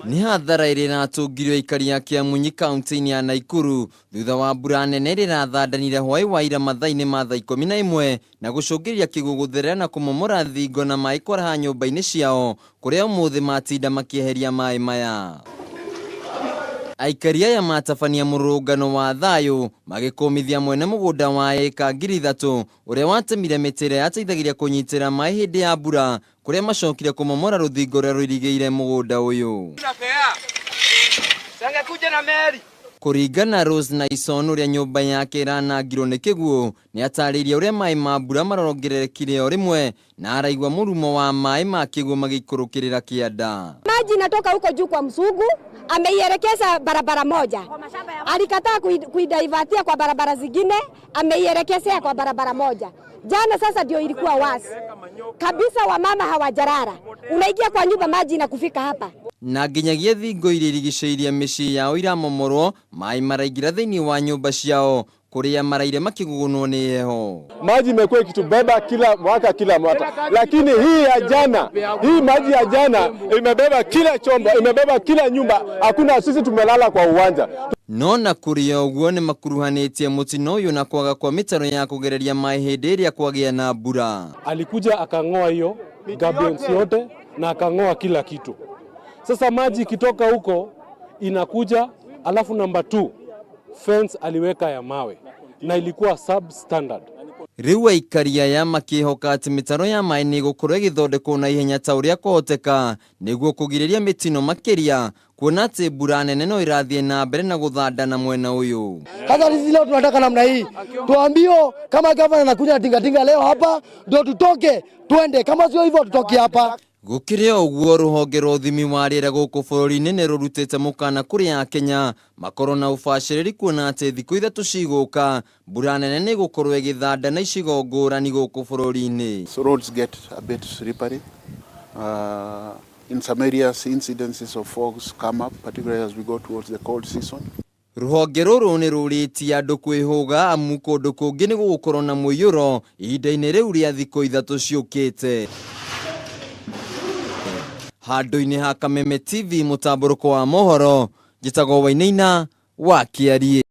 Nĩ hathara ĩrĩa ĩratũngirio aikari a Kĩamunyi kaunti-inĩ ya Naikuru thutha wa mbura nene ĩrĩa ĩrathandanire hwaĩ wa ira mathaa-inĩ ma thaa 11 na gũcũngĩrĩria kĩguũ gũtherera na kũmomora thingo na maĩ kwaraha nyũmba-inĩ ciao kũrĩa ũmũthĩ matinda makĩeheria maĩ maya. Aikari aya matabania mũrũrũngano wa thayũ magĩkũmithia mwene mũgũnda wa ĩka 3000 ũrĩa watemire mĩtĩ ĩrĩa yateithagĩria kũnyitĩra maĩ hĩndĩ ya mbura kũrĩa macokire kũmomora rũthingo rũrĩa rũirigĩire mũgũnda ũyũ. Kũringana Rose Naison ũrĩa nyũmba yake ĩranangirwo nĩ kĩguũ nĩ atarĩirie ũrĩa maĩ ma mbura marongererekire o rĩmwe na araigua mũrumo wa maĩ ma kĩguũ magĩikũrũkĩrĩra kĩanda. Maji inatoka huko juu kwa msungu, ameielekeza barabara moja, alikataa kuidaivatia kwa barabara zingine, ameielekezea kwa barabara moja. Jana sasa ndio ilikuwa wasi kabisa, wamama hawajarara, unaingia kwa nyumba maji na kufika hapa. Na nginyagia thingo iria irigicĩirie mĩciĩ yao iramomorwo, maĩ maraingĩra thĩinĩ wa nyũmba ciao kũrĩa maraire makĩgugunwo nĩ heho. Maji imekuwa ikitubeba kila mwaka kila mwaka, lakini hii ya jana, hii maji ya jana imebeba kila chombo, imebeba kila nyumba. Hakuna, sisi tumelala kwa uwanja. No na kũrĩ o ũguo nĩ makuruhanĩtie mũtino ũyũ na kwaga kwa mĩtaro ya kũgereria maĩ hĩndĩ ĩrĩa kwagĩa na mbura. Alikuja akang'oa hiyo gabions yote na akang'oa kila kitu. Sasa maji ikitoka huko inakuja, alafu namba 2 fence aliweka ya mawe na ilikuwa substandard. Rĩu aikari aya makĩhoka atĩ mĩtaro ya maĩ nĩ ĩgũkorwo ĩgĩthondekwo na ihenya ta ũrĩa kwahoteka nĩguo kũgirĩrĩria mĩtino makĩria kuona atĩ mbura nene no ĩrathiĩ na mbere na gũthandana mwena ũyũ. Sasa sisi leo tunataka namna hii, tuambio kama gavana anakuja na tingatinga leo hapa ndio tutoke twende, kama sio hivyo tutoke hapa. Gũkĩrĩ o ũguo rũhonge rwa ũthimi wa rĩera gũkũ bũrũri-inĩ nĩ rũrutĩte mũkana kũrĩ akenya makorwo na ũbacĩrĩri kuona atĩ thikũ 3 cigũka mbura nene nĩ ĩgũkorwo ĩgĩthanda na icigo ngũrani gũkũ bũrũri-inĩ. So roads get a bit slippery. In some areas incidences of fogs come up, particularly as we go towards the cold season. Rũhonge rũrũ nĩ rũrĩtie andũ kwĩhũga amu kũndũ kũngĩ nĩ gũgũkorwo na mũiyũro ihinda-inĩ rĩu rĩa thikũ 3 ciũkĩte. Handũ-inĩ ha Kameme TV mũtambũrũko wa mohoro, njĩtagwo Wainaina wa Kĩariĩ.